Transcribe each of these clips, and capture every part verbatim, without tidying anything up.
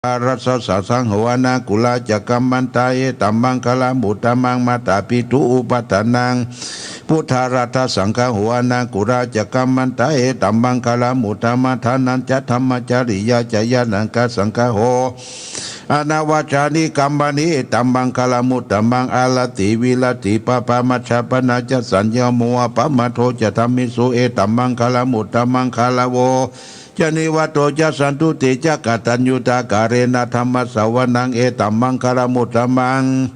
Buddhārassa sāsaṅgho anākulā ca kammantā, etam maṅgalam uttamaṃ. Mātāpituupaṭṭhānaṃ, Buddhārassa saṅgaho anākulā ca kammantā, etam maṅgalam uttamaṃ. Dānañca dhammacariyā ca ñāṇaṃ ca saṅgaho, anavajjāni kammāni, etam maṅgalam uttamaṃ. Āratī viratī pāpā majjapānā ca saññamo, appamādo ca dhammesu, etam maṅgalam uttamaṃ. Gāravo ca nivāto ca santuṭṭhī ca kataññutā, kālena dhammassavanaṃ, etam maṅgalam uttamaṃ.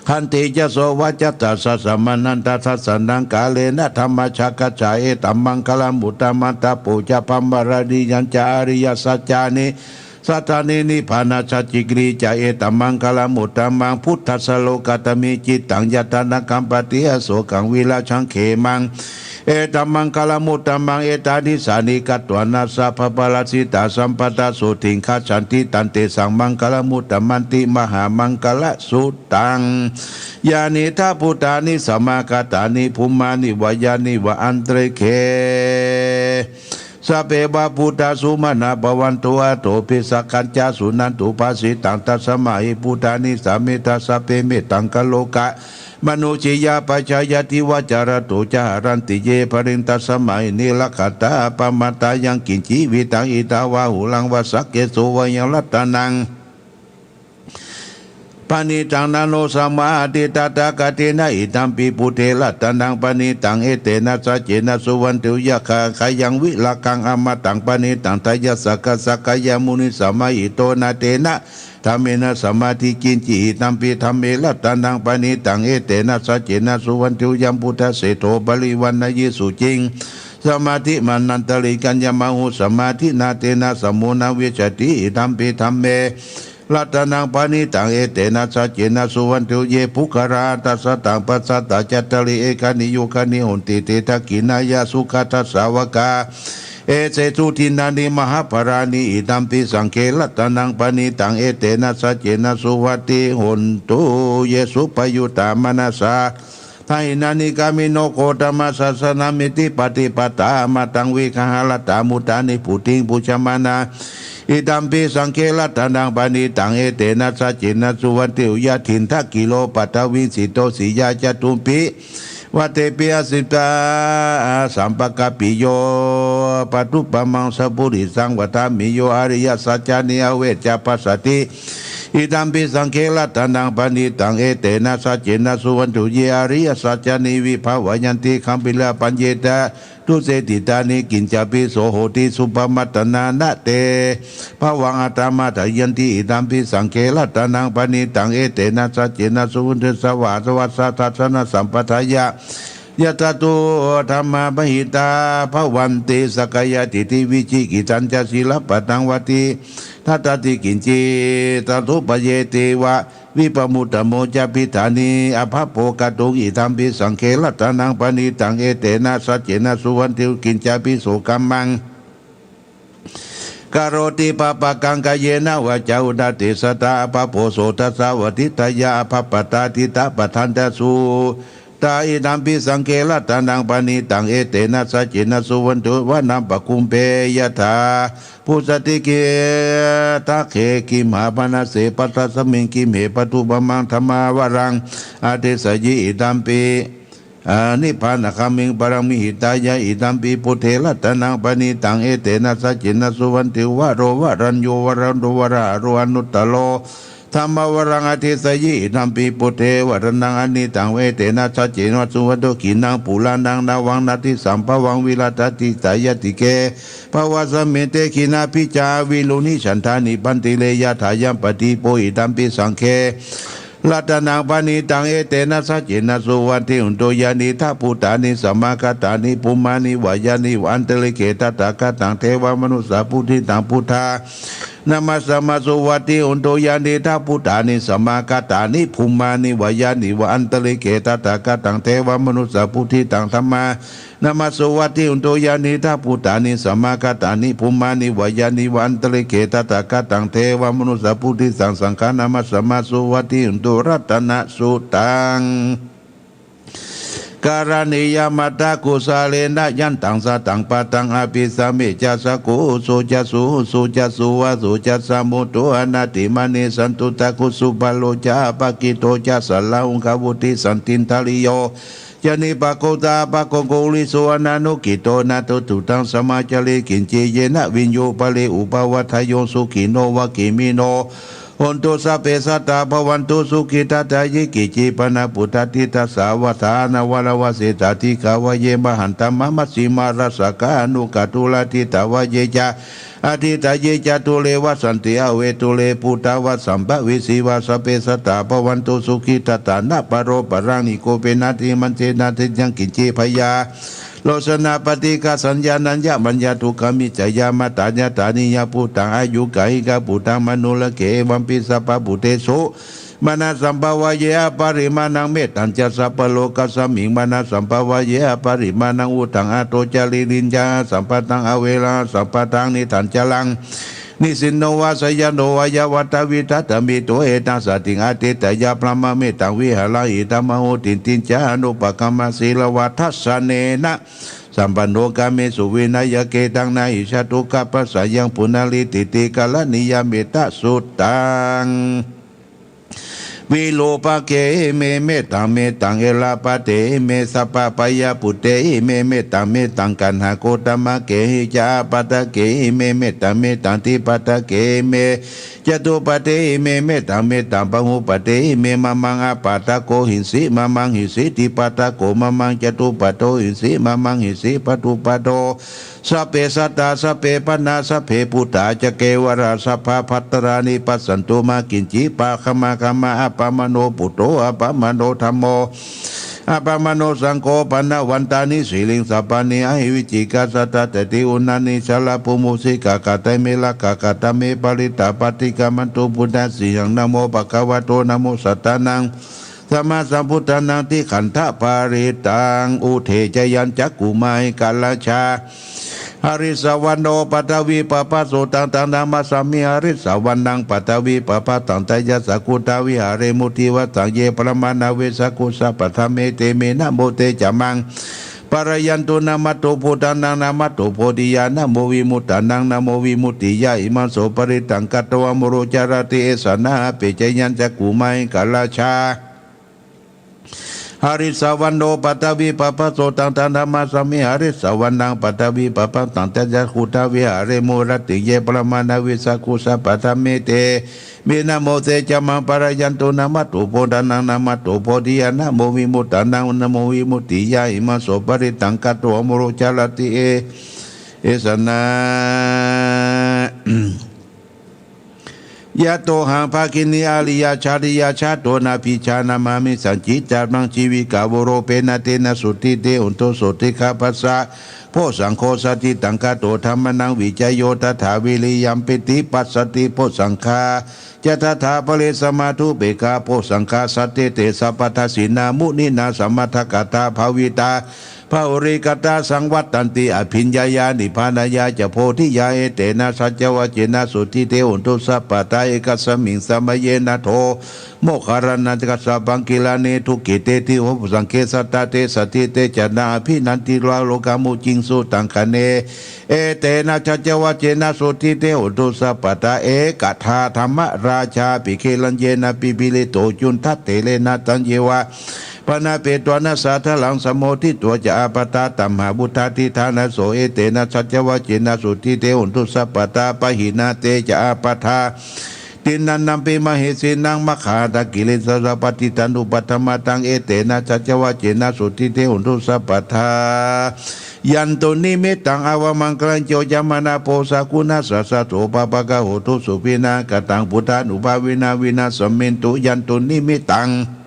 Khantī ca sovacassatā samaṇānaṃ dassanaṃ, kālena dhammasākacchā, etam maṅgalam uttamaṃ. Tapo ca brahmacariyañca ariyasaccāni sādhāni nibbānasacchikirī ca, etam maṅgalam uttamaṃ. Phuṭṭhassa lokadhammehi cittaṃ yassa na kampati, asokaṃ virajaṃ khemaṃ, etam maṅgalam uttamaṃ. Etādisāni katvāna sabbaṃ parājitā, sabbattha sotthiṃ gacchanti, tantesaṃ maṅgalam uttamanti. Mahāmaṅgalasuttaṃ. Yānīdha bhūtāni samāgatāni, bhummāni vā yāni va antalikkhe, sabbe va bhūtā sumanā bhavantu, athopi sakkacca suṇantu bhāsitaṃ. Tasmā hi bhūtā nisāmetha sabbe, mettaṃ karotha mānusiyā pajāya, divā ca ratto ca haranti ye baliṃ, tasmā hi ne rakkhatha appamattā. Yaṃ kiñci vittaṃ idha vā huraṃ vā, saggesu vā yaṃ ratanaṃ paṇītaṃ, na no samaṃ atthi tathāgatena, idampi buddhe ratanaṃ paṇītaṃ, etena saccena suvatthi hotu. Yathā khayaṃ virāgaṃ amataṃ paṇītaṃ, tayassaṃ kassa kayā muni samāhito, na tena dhammena samatthi kiñci, idampi dhamme ratanaṃ paṇītaṃ, etena saccena suvatthi hotu. Yambuddhaseṭṭho parivaṇṇayī suciṃ, samathi manantarikaññamāhu, samādhinā tena samo na vijjati, idampi dhamme ratanaṃ paṇītaṃ, etena saccena suvatthi hotu. Ye puggalā aṭṭha sataṃ pasatthā, cattāri ekanī yugāni honti, te dakkhiṇeyyā sugatassa sāvakā, etesu dinnāni mahapphalāni, idampi saṅghe ratanaṃ paṇītaṃ, etena saccena suvatthi hotu. Ye suppayuttā manasā daḷhena, nikkāmino gotamasāsanamācikkhati, pattānametaṃ vihāratthaṃ, mudhā nibbutiṃ bhuñjamānā, idampi saṅghe ratanaṃ paṇītaṃ, etena saccena suvatthi hotu. Yathindakhīlo paṭhaviṃ sito siyā, catubbhi vātebhi aseṭṭhā, samphaññamāno paṭhupammasupaṃ, sappurisaṃ vadāmi yo, ariyasaccāni avecca passati, idampi saṅghe ratanaṃ paṇītaṃ, etena saccena suvatthi hotu. Ye ariyasaccāni vibhāvayanti, gambhīrapaññena dussīdhitāni, kiñcāpi so hoti suppamatanā, na te bhavaṃ aṭṭhamādayanti, idampi saṅghe ratanaṃ paṇītaṃ, etena saccena suvatthi hotu. Sāvakā saha dassanasampadāya, yattha dhammaṃ bhāsitaṃ bhavanti, sakkāyadiṭṭhi vicikicchitañca, sīlabbataṃ vādi tathāti kiñci, tathūpayāyeva vippamuttamo, capiddhāni abhabbo kātuṃ, idampi saṅghe ratanaṃ paṇītaṃ, etena saccena suvatthi hotu. Kiñcāpi so kammaṃ karoti pāpakaṃ, kāyena vācāyuda cetasā, abhabbo so tassa vādittāyā, abhabbatā cittapadānantarayuttā, idampi saṅghe ratanaṃ paṇītaṃ, etena saccena suvatthi hotu. Vanappagumbe yathā phussitagge gimhāvanase, tasmā vanappagumbe paṭhupammaṃ dhammavaraṃ adesayi, idampi nibbānagāmiṃ balaṃ viharantāya, idampi buddhe ratanaṃ paṇītaṃ, etena saccena suvatthi hotu. Varo varaññū varado varāharo, anuttaro dhammavaraṃ adesayi, idampi buddhe ratanaṃ paṇītaṃ, etena saccena suvatthi hotu. Khīṇaṃ purāṇaṃ navaṃ natthi sambhavaṃ, virattacittāyatike bhavasmiṃ, te khīṇabījā avirūḷhichandā, nibbanti re yathāyampadīpo, idampi saṅghe ratanaṃ paṇītaṃ, etena saccena suvatthi hotu. Yānīdha bhūtāni samāgatāni, bhummāni vā yāni va antalikkhe, tathāgataṃ devamanussapūjitaṃ, buddhānaṃ āgamanā suvatthi hotu. Yānīdha bhūtāni samāgatāni, bhummāni vā yāni va antalikkhe, tathāgataṃ devamanussapūjitaṃ, dhammā naṃ āgamanā suvatthi hotu. Yānīdha bhūtāni samāgatāni, bhummāni vā yāni va antalikkhe, tathāgataṃ devamanussapūjitaṃ, saṅghānaṃ āgamanā suvatthi hotu. Ratanasuttaṃ. karaṇīyamatthakusalena, yantaṃ santaṃ padaṃ abhisamecca, sakko ujū ca suhujū ca, suvaco cassa mudu anatimānī. Santussako subharo ca appakicco ca, sallahukavutti, santindriyo ca nipako. Taṃ appakukkuri suvaṇṇaṃ, dukkhito natthu taṃ samācare. Kiñci yena viññū pare upavadeyyuṃ, sukhino vā khemino hontu, sabbe sattā bhavantu sukhitattā. Ye keci pāṇabhūtatthi, tasā vā thānavarā vā, seṭṭhā dīghā vā ye mahantā, majjhimā rassakā aṇukathūlā. Ṭhitā vā ye ca adhiṭṭhā, ye ca dūre vasanti avedūre, bhūtā vā sambhavesī vā, sabbe sattā bhavantu sukhitattā. Na paro paraṃ nikubbetha, nātimaññetha yaṃ kiñci, byārosanā paṭighasaññā, nāññamaññā dukkhamiccheyya. Mātā yathā niyaṃ puttaṃ, āyukahikabhūtaṃ, mānusakye evampi sabbabhūtesu, mānasambhāvaye aparimāṇaṃ. Mettañca sabbalokasmiṃ, mānasambhāvaye aparimāṇaṃ. Uddhaṃ adho ca tiṭṭhitaṃ, asambādhaṃ averaṃ asapattaṃ. Tiṭṭhañcaraṃ nisinno vā, sayāno vā yāvatatiṭṭhati, sallīto etaṃ satiṃ adhiṭṭheyya, brahmametaṃ vihāraṃ idhamāhu. Diṭṭhiñca anupagamma sīlavā, dassanena sampanno, kāmesu vineyya gedhaṃ, na hi jātu gabbhaseyyaṃ punaretīti. Karaṇīyam ettasuttaṃ. Virūpakkhe me mettaṃ, mettaṃ erāpaṭhe me sabbabyapuṭṭhe me mettaṃ, mettaṃ kaṇhakoṭṭapakkhe ca āpādake me mettaṃ, mettaṃ dipattake me catupatthe me mettaṃ, mettaṃ bahupatthe me. Mamaṃ āpādako hiṃsi, mamaṃ hiṃsi dipattako, mamaṃ catupaddho hiṃsi, mamaṃ hiṃsi paccupaddho. Sabbe sattā sabbe pāṇā, sabbe bhūtā ca kevalā, sabbabhadrāni passantu, mā kiñci pāpakaṃ maṅgaṃ. Appamāṇo buddho, appamāṇo dhammo, appamāṇo saṅgho, paṇṇavantāni siriṃsapāni, ahivicchikā satta cāti, uṇṇāni sarabū mūsikā. Katā me rakkhā, katā me parittā, paṭikkamantu buddhasīhaṃ. Namo bhagavato, namo sattannaṃ sammāsambuddhānaṃ. Tikkhandhaparittaṃ. Ude cayanti cakkhumā ekarājā, harissavaṇṇo paṭhavippabhāso, taṃ taṃ namassāmi harissavaṇṇaṃ paṭhavippabhāsaṃ. Tayajja guttā viharemu divassaṃ, ye brāhmaṇā vedagu sabbadhamme, te me namo te ca maṃ pālayantu. Namatthu buddhānaṃ, namatthu bodhiyā, namo vimuttānaṃ, namo vimuttiyā. Imaṃ so parittaṃ katvā moro carati, esanā apetayañcakkhumā ekarājā, harissavaṇṇo paṭhavippabhāso, taṃ taṃ namassāmi harissavaṇṇaṃ paṭhavippabhāsaṃ. Tayajja guttā viharemu rattiṃ, ye brāhmaṇā vedagu sabbadhamme, te me namo te ca maṃ pālayantu. Namatthu buddhānaṃ, namatthu bodhiyā, namo vimuttānaṃ, namo vimuttiyā. Imaṃ so parittaṃ katvā moro carati, e, esanā. Yatohaṃ bhagini ariyacariyajato, nābhijānāmi sañcicca maṃ, jīvitā voropena tena, sotthi te hotu sotthi gabbhassa. Pho saṅgho satiṭṭhaṃ gato dhammānaṃ vicayo tathā, viriyampīti passaddhi. Pho saṅghā ca tathāpare, samādhupekkhitāpho saṅghā, sattete sabbadassinā, muninā sammadakkhātā bhāvitā, bahulīkatā saṃvattanti, abhiññāya nibbānāya ca bodhiyā. Etena saccavajjena sotthi te hotu sabbadā. Ekasmiṃ samaye nātho moggallānaṃ kassapaṃ, gilāne dukkhite dīvūpasaṅghe, satta desaṭṭhite ca taṃ abhinanditvā, rogā mucciṃsu taṅkhaṇe. Etena saccavajjena sotthi te hotu sabbadā. Ekadā dhammarājāpi, gelaññenābhipīḷito, cundattherena taññeva bhaṇāpetvāna sādaraṃ, sammoditvā ca ābādhā tamhā vuṭṭhāsi ṭhānaso. Etena saccavajjena sotthi te hotu sabbadā. Pahīnā te ca ābādhā tiṇṇannampi mahesinaṃ, maggāhatakilesāsā, paṭiṭṭhānupaddamataṃ. Etena saccavajjena sotthi te hotu sabbadā. Yandunnimittaṃ avamaṅgalañca, yo cāmanāpo sakuṇassa saddo, pāpaggaho dussupinaṃ akantaṃ, buddhānubhāvena vināsamentu. Yandunnimittaṃ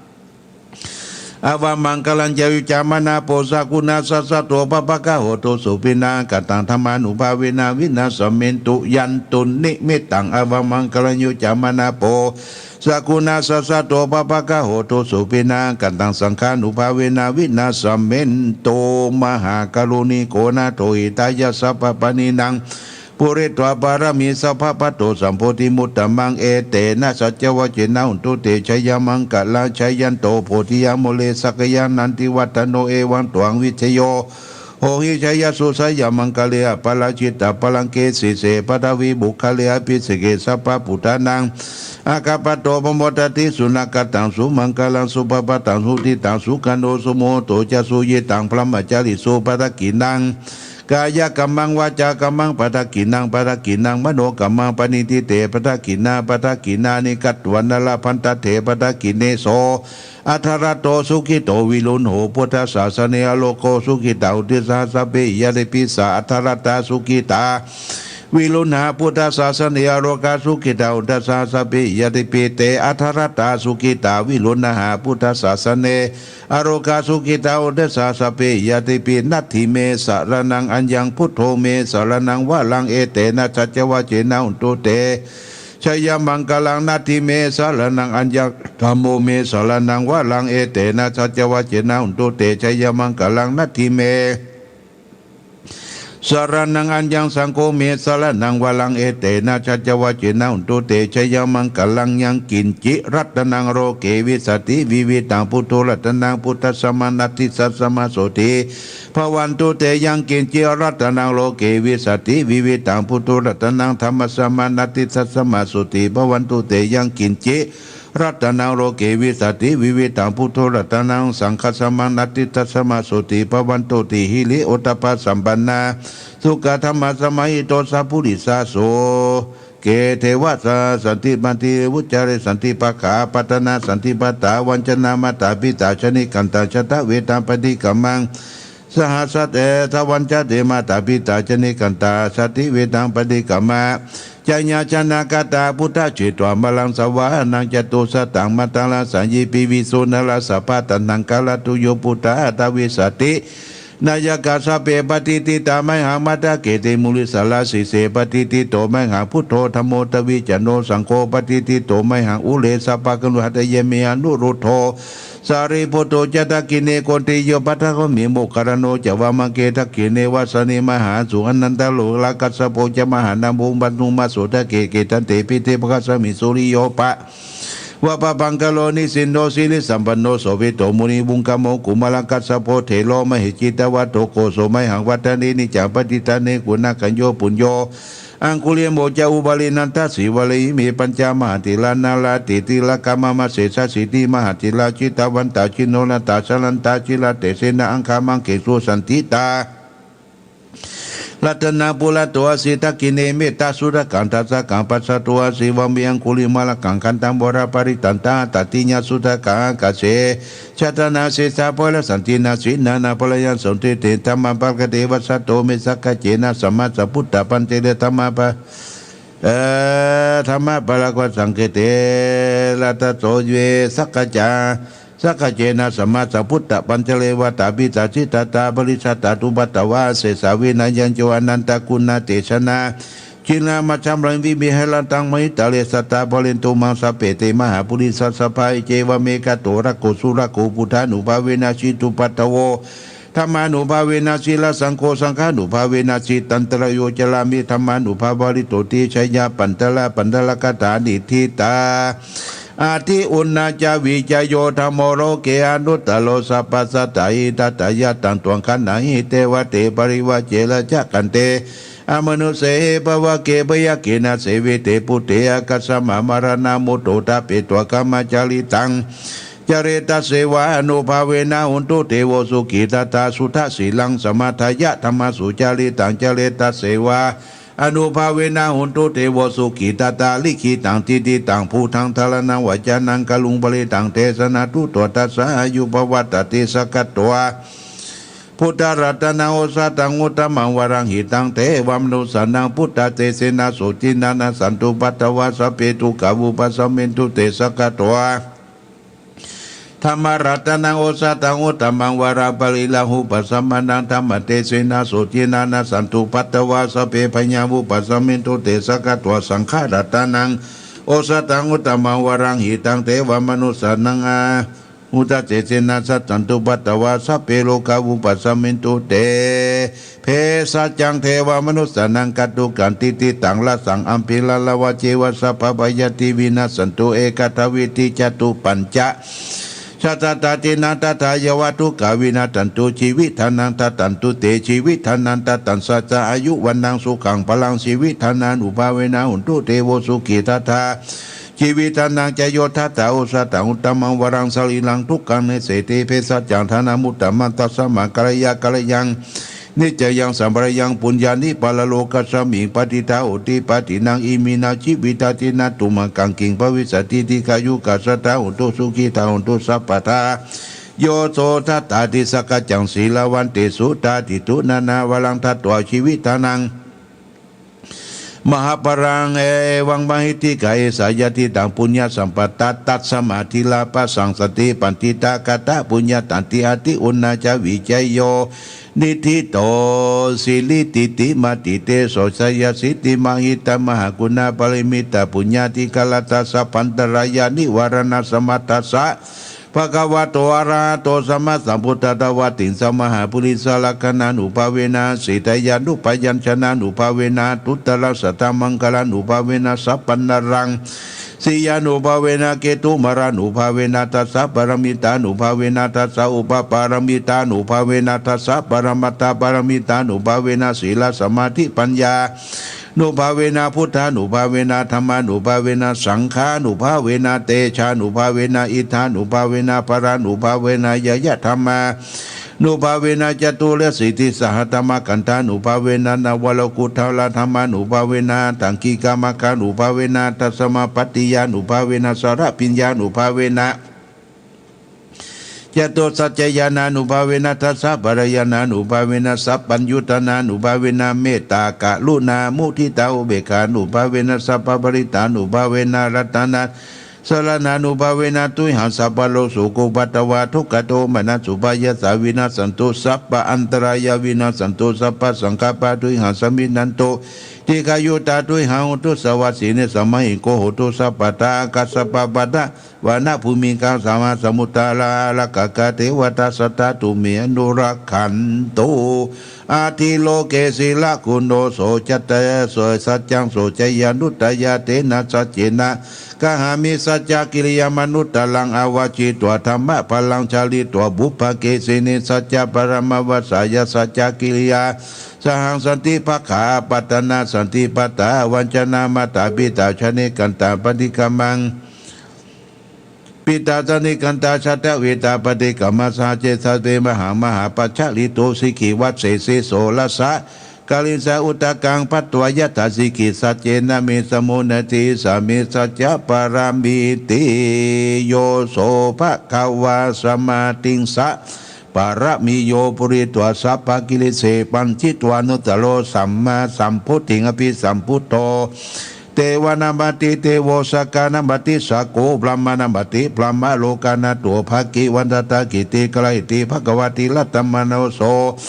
avamaṅgalañca, yo cāmanāpo sakuṇassa saddo, pāpaggaho dussupinaṃ akantaṃ, dhammānubhāvena vināsamentu. Yandunnimittaṃ avamaṅgalañca, yo cāmanāpo sakuṇassa saddo, pāpaggaho dussupinaṃ akantaṃ, saṅghānubhāvena vināsamentu. Mahākāruṇiko nātho, hitāya sabbapāṇinaṃ, pūretvā pāramī sabbā patto sambodhimuttamaṃ. Etena saccavajjena hotu te jayamaṅgalaṃ. Jayanto bodhiyā mūle sakyānaṃ nandivaḍḍhano evaṃ tvaṃ vijayo hohi jayassu jayamaṅgale aparājitapallaṅke sīse paṭhavipokkhare abhiseke sabbabuddhānaṃ aggappatto pamodati. Sunakkhattaṃ sumaṅgalaṃ supabhātaṃ suhuṭṭhitaṃ sukhaṇo sumuhutto ca suyiṭṭhaṃ brahmacārisu padakkhiṇaṃ kāyakammaṃ vācākammaṃ padakkhiṇaṃ padakkhiṇaṃ manokammaṃ paṇidhī te padakkhiṇā padakkhiṇāni katvāna labhantatthe padakkhiṇe. So atthaladdho sukhito viruḷho buddhasāsane arogo sukhitā hoti saha sabbehi ñātibhi. Sā atthaladdhā sukhitā viruḷhā buddhasāsane arogā sukhitā hoti saha sabbehi ñātibhi. Te atthaladdhā sukhitā viruḷhā buddhasāsane arogā sukhitā hoti saha sabbehi ñātibhi. Natthi me saraṇaṃ aññaṃ buddho me saraṇaṃ varaṃ etena saccavajjena hotu te jayamaṅgalaṃ. Natthi me saraṇaṃ aññaṃ dhammo me saraṇaṃ varaṃ etena saccavajjena hotu te jayamaṅgalaṃ. Natthi me saraṇaṃ aññaṃ saṅgho me saraṇaṃ varaṃ etena saccavajjena hotu te jayamaṅgalaṃ. Yaṅkiñci ratanaṃ loke vijjati vividhaṃ puthu ratanaṃ buddhasamaṃ natthi tasmā sotthī bhavantu te. Yaṅkiñci ratanaṃ loke vijjati vividhaṃ puthu ratanaṃ dhammasamaṃ natthi tasmā sotthī bhavantu te. Yaṅkiñci ratanaṃ loke vijjati vividhaṃ puthu ratanaṃ saṅghasamaṃ natthi tasmā sotthī bhavantu te. Hiriyottappasampannā sukkadhammasamāhito sappurisā soke devasā santi manti vuccare santi pākkhā pattanā santi pattā vañcanā mātā pitā ca nikkhantā jātaveda paṭikkamaṃ saha sate savañcati mātā pitā ca nikkhantā jātivedaṃ paṭikkamma. Jayāsanāgatā buddhā jetvā māraṃ savāhanaṃ catusaccāmatarasaññī piviṃsu narāsabhā taṇhaṅkarādayo buddhā aṭṭhavīsati nāyakā sabbe patiṭṭhitā mayhaṃ matthake te munissarā. Sīse patiṭṭhito mayhaṃ buddho dhammo dvijjano saṅgho patiṭṭhito mayhaṃ ure sabbaṃ karuṇā hadaye me. Anuruddho sārīputto ca dakkhiṇe koṇḍañño paṭhaṅgumhi moggallāno ca vāmake. Dakkhiṇe vasane mahāsūraṃ ānandarūpam kassapo ca mahānāmo āsuṃ mamaṃ sotake. Tiṭṭhante pīṭe bhavasmiṃ suriyo va pabhaṅkaro nisinno sirisampanno sobhito munipuṅgavo. Kumārakassapo thero mahesī cittavādako so mayhaṃ vadane niccaṃ patiṭṭhāne guṇakañño. Puṇṇo aṅgulimālo ca upālī nandasīvalī ime pañca mahātherā nalāṭe tilakā mama. Sesāsīti mahātherā jitavanto jinorasā jalantā jinaṃ tejena aṅgamaṅgesu saṇṭhitā. Ratanaṃ purato āsi dakkhiṇe mettasuttakaṃ dhajaggaṃ pacchato āsi vāme aṅgulimālakaṃ. Khandhamoraparittaṃ dānādiyā suttakaṃ ākāse chadanaṃ sesā pākāranti naṃ jinenā naṃ parayassanti. Te dhammā parakate vasato me sakkacena sammā sambuddhapañjare. Dhammā pa- eh, dhammā parakate saṅghena saṅghato me sakkacca- sakkacena sammā sambuddhapañjare. Vātapittādisañjātā paricchattupaddavā asesā vinayaṃ yo anantaguṇatejena jinaṃ majjhaṃ vimuttasāraṃ mahītale sadā pālentu maṃ sabbe te mahāpurisāsabhā. Iccevam ekato rakkho surakkho buddhānubhāvena jitupaddavo dhammānubhāvena jirasaṅgho saṅghānubhāvena jitantarāyo carāmi dhammānubhāvapālito. Te jayamaṅgalaaṭṭhagāthā niṭṭhitā ādi uṇṇāya vijayo dhammo loke anuttaro sabbasatthāhi tathāgataṃ tvaṃ gaṇhāhi devate parivajje rājadaṇḍe amanussehi pāvake byagghe nāsevite buddhe āgatamha maraṇā mutto ṭhapetvā brahmacāritaṃ care tasseva ānubhāvena hontu devo sukhī tathā suddhasīlaṃ samādāya dhammaṃ sucaritaṃ care tasseva ānubhāvena hontu devo sukhī tathā likkhitaṃ cintitaṃ buddhaṃ dhāraṇaṃ vācanaṃ kāruṃ paṇītaṃ desanā tuṭṭho tassa āyuṃ pavaḍḍhatīti. Sakkatvā buddharatanaṃ osathaṃ uttamaṃ varaṃ hitaṃ devamanussānaṃ buddhatejena sotthinā nassantupaddavā sabbe dukkhā vūpasamentu te. Sakkatvā dhammaratanaṃ osathaṃ uttamaṃ varaṃ pariḷāhūpasamanaṃ dhammatejena sotthinā nassantupaddavā sabbe bhayā vūpasamentu te. Sakkatvā saṅgharatanaṃ osathaṃ uttamaṃ varaṃ hitaṃ devamanussānaṃ Buddhajjena sāsanaṃ supaṭiṭṭhā sabbe rogā vūpasamentu te. Bhesajjaṃ devamanussānaṃ katto kañci diṭṭhaṃ rasaṃ ampilalavaceva sabbabhayāti vinassantu ekadā vividhacatupañca sattā dīnā dadā yāva dukkhā vinassantu jīvitdānaṃ dadantu te jīvitdānaṃ dadaṃ satyaṃ āyu vaṇṇaṃ sukhaṃ balaṃ jīvitdānānubhāvena hontu devo sukhī tadā jīvitdānañca yo dadā osathaṃ uttamaṃ varaṃ sarīraṃ dukkaṃ neseti bhesajjaṃ dānamuttamaṃ tasmā karaṇīyaṃ karaṇīyaṃ niccayaṃ sampādeyyaṃ puññāni paralokasmiṃ patiṭṭhā honti padakkhiṇaṃ iminā jīvitadīnā tumhākaṃ kiṃ bhavissati dīghāyukā sadā hontu sukhitā hontu sabbadā. Yo so dadā disaggacaṃ sīlavantesu dāditū nānāvaraṃ datvā jīvitdānaṃ mahapphalaṃ evaṃ mahiddhikā esā yadidaṃ puññasampadā tasmā dhīrā bhaṇāma santi paṇḍitā katapuññatā ṭhāti uṇā ca vijayo niṭṭhito siridhitimatitejojayasiddhi mahiddhamahaguṇāparamitapuññādhikārassa sabbantarāyanivāraṇasamatthassa bhagavato arahato sammāsambuddhassa dvattiṃsamahāpurisalakkhaṇānubhāvena sītyānubyañjanānubhāvena duttarasaddamaṅgalānubhāvena sabbanaraṃ siyānubhāvena ketumālānubhāvena dasapāramitānubhāvena dasaupapāramitānubhāvena dasaparamatthapāramitānubhāvena sīlasamādhipaññā nubhāvena buddhānubhāvena dhammānubhāvena saṅghānubhāvena tejānubhāvena iddhānubhāvena balānubhāvena ñeyyadhammānubhāvena caturāsītisahadhammakkhandhānubhāvena navalokuttaradhammānubhāvena aṭṭhaṅgikamaggānubhāvena dasamapattiyānubhāvena chaḷabhiññānubhāvena catusaccañāṇānubhāvena dasabalañāṇānubhāvena sabbaññutañāṇānubhāvena mettākaruṇāmuditāupekkhānubhāvena sabbaparittānubhāvena ratanaṃ saraṇānubhāvena tuyhaṃ sabbarogasokupaddavadukkhadomanassupāyāsā vinassantu sabbaantarāyā vinassantu sabbasaṅkappā tuyhaṃ samijjhantu dīghāyutā tuyhaṃ hotu sabbadā jīvitamaṅgalaṃ hotu sabbadā. Ākāsapabbataṃ vānabhūmigaṅgāmā samuddā ārakkhakā devatā sadā tumhe anurakkhantu. Atthi loke sīlaguṇo so ca tejo saccaṃ soceyyanuddayā tena saccena kāhāmi saccakiriyamanuttaraṃ āvajjitvā dhammabalaṃ chāritvā pubbake sīhne saccabalamavassāya saccakiriyā sahaṃ santi pakkhā apattanā santi pattāvañcanā mātā pitā jānekantā paṭikkama pitā jānekantā jātaveda paṭikkama saha ce sabbe mahā mahāpajjalito sikhī vajjesi sorasakālissa udakaṃ patvā yathā sikhī saccena me samonati issa me saccabalamīti. Yo so bhagavā samādhiṃ sa paramiyo puritvā sabbakilese pañcitvā nuttaro sammāsambuddhiṃ abhisambuddho devatānaṃ pati devo sakkaṇaṃ pati sakko brahmānaṃ pati brahmalokānato bhagavantaṃ dakkhitikaritvā bhagavā tilottamaṃ so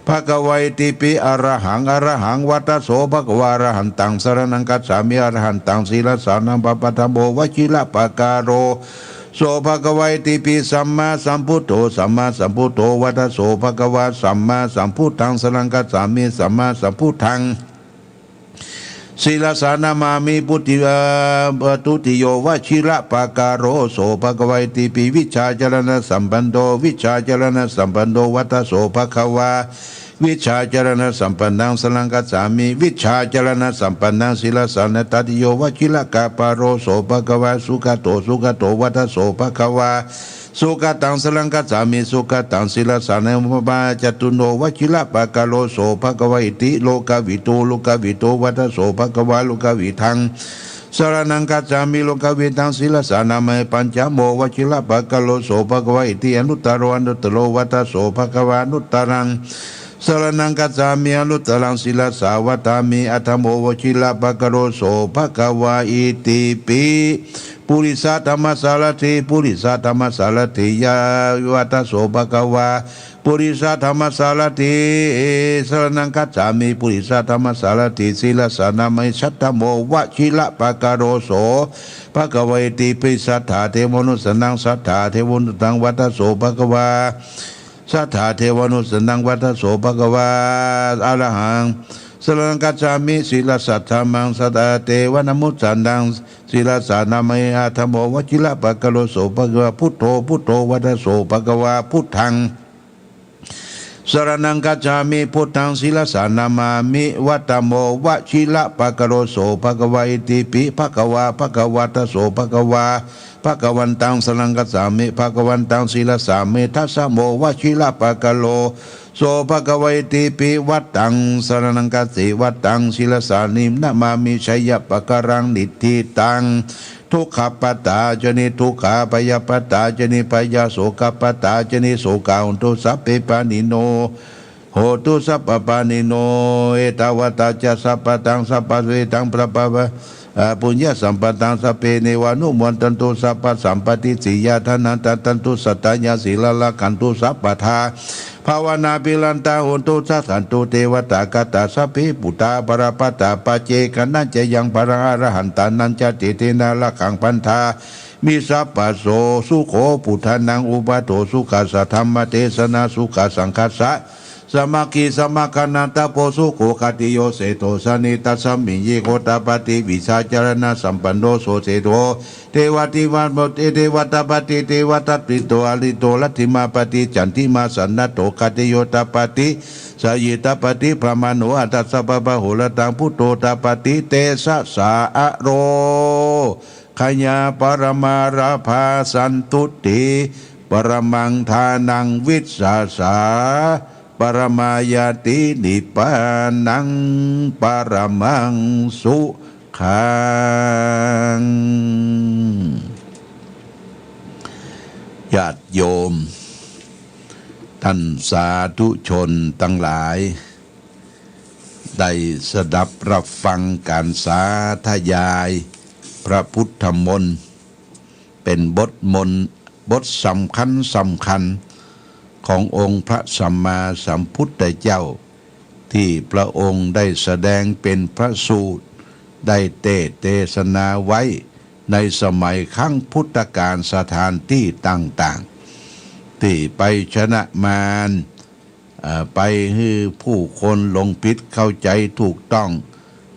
bhagavā itipi arahaṃ arahaṃ vata so bhagavā arahantaṃ saraṇaṃ gacchāmi arahantaṃ sirasā namāmi paṭhamo vajirapakkaro so bhagavā itipi sammāsambuddho sammāsambuddho vata so bhagavā sammāsambuddhaṃ saraṇaṃ gacchāmi sammāsambuddhaṃ sirasā namāmi buddhi dutiyo vajirapakkaro so bhagavā itipi vijjācaraṇasampanno vijjācaraṇasampanno vata so bhagavā vijjācaraṇasampannaṃ saraṇaṃ gacchāmi vijjācaraṇasampannaṃ sirasā na tatiyo vajirapakkaro so bhagavā sugato sugato vata so bhagavā sugataṃ saraṇaṃ gacchāmi sugataṃ sirasā namāmi catunno vajirapakkaro so bhagavā iti lokavidū lokavidū vata so bhagavā lokavidaṃ saraṇaṃ gacchāmi lokavidaṃ sirasā namāmi pañcamo vajirapakkaro so bhagavā iti anuttaro anuttaro vata so bhagavā anuttaraṃ saraṇaṃ gacchāmi anuttaraṃ sirasā vadāmi aṭṭhamo vajirapakkaro so bhagavā itipi purisadammasārathi purisadammasārathiya vata so bhagavā Purisadammasārathi saraṇaṃ gacchāmi. Purisadammasārathi sirasā namāmi. Saddhammo vajirapakkaro so bhagavā itipi satthā devamanussānaṃ satthā devamanussānaṃ vata so bhagavā. Satthā devamanussānaṃ vata so bhagavā. Arahaṃ saraṇaṃ gacchāmi. Sirasā dhammaṃ satthā devamanussānaṃ sirasā namāmi. Dhammo vajirapakkaro so bhagavā. Buddho buddho vata so bhagavā. Buddhaṃ saraṇaṃ gacchāmi. Buddhaṃ sirasā namāmi. Dhammo vajirapakkaro so bhagavā itipi bhagavā. Bhagavato so bhagavā. Bhagavantaṃ saraṇaṃ gacchāmi. Bhagavantaṃ sirasā namāmi. Dhammo vajirapakkaro so bhagavā itipi buddhaṃ saraṇaṃ gacchāmi. Buddhaṃ sirasā namāmi. Jayamaṅgalaṃ. Nibbindaṃ dukkhappattā ca niddukkhā bhayappattā ca nibbhayā sokappattā ca nissokā hontu sabbe pāṇino. Hontu sabbapāṇino. Ettāvatā ca bhalavataṃ sabbaṃ sabbe taṃ papa puññasampadaṃ sabbe devānumodantu sabbasampattisiddhiyā. Dānaṃ dadantu saddhāya sīlaṃ rakkhantu sabbadā bhāvanābhiratā hontu gacchantu devatāgatā. Sabbe buddhā balappattā paccekānañca yaṃ balaṃ arahantānañca tejena rakkhaṃ bandhāmi sabbaso. Sukho buddhānaṃ uppādo sukhā saddhammadesanā sukhā saṅghassa sāmaggī samaggānaṃ tapo sukho. Khatiyo seṭṭho jānesi tasmiṃ ye gotapati vijjācaraṇasampanno so seṭṭho devadhimato devatāpati devatāpatito ariṭṭho rattimāpati candimā sannaddho khatiyo tapati jhāyī tapati brāhmaṇo atha sabbamahoratā. Taṃ buddho tapati tejasā aro gayā paramā lābhā santuṭṭhī paramaṃ dhanaṃ vissāsā paramā ñātī nibbānaṃ paramaṃ sukhaṃ. ญาติโยม ท่านสาธุชนทั้งหลาย ได้สดับรับฟังการสาธยายพระพุทธมนต์ เป็นบทมนต์บทสำคัญสำคัญขององค์พระสัมมาสัมพุทธเจ้า ที่พระองค์ได้แสดงเป็นพระสูตร ได้เทศน์เทศนาไว้ในสมัยครั้งพุทธกาล สถานที่ต่างๆ ที่ไปชนะมาร เอ่อ ไปหื้อผู้คนหลงผิดเข้าใจถูกต้อง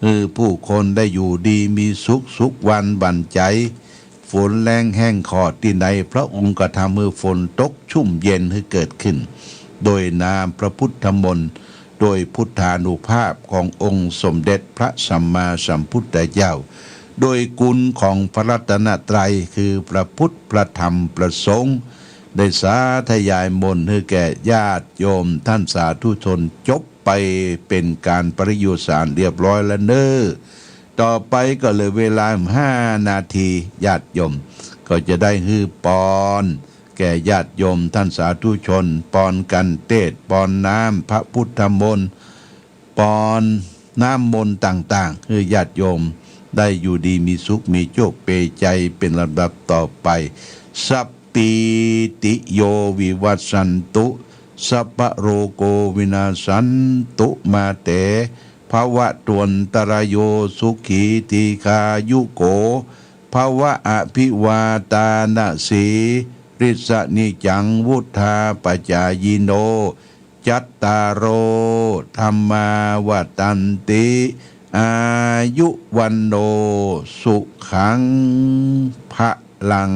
หื้อผู้คนได้อยู่ดีมีสุข สุขวันหวั่นใจ ฝนแล้งแห้งขอดที่ไหน พระองค์ก็ทำหื้อฝนตกชุ่มเย็นหื้อเกิดขึ้น โดยน้ำพระพุทธมนต์ โดยพุทธานุภาพขององค์สมเด็จพระสัมมาสัมพุทธเจ้า โดยคุณของพระรัตนตรัย คือพระพุทธ พระธรรม พระสงฆ์ ได้สาธยายมนต์ให้แก่ญาติโยมท่านสาธุชนจบไปเป็นการปริยุสารเรียบร้อยแล้วเน้อ ต่อไปก็เหลือเวลาห้านาที ญาติโยมก็จะได้หื้อปอน แก่ญาติโยมท่านสาธุชน ปอนกันเทศน์ ปอนน้ำพระพุทธมนต์ ปอนน้ำมนต์ต่างๆ ให้ญาติโยมได้อยู่ดีมีสุข มีโชค เปใจเป็นลำดับต่อไป Sabbītiyo vivajjantu, sabbarogo vinassatu, mā te bhavatvantarāyo, sukhī dīghāyuko bhava. Abhivādanasīlissa niccaṃ vuḍḍhāpacāyino, cattāro dhammā vaḍḍhanti, āyu vaṇṇo sukhaṃ balaṃ.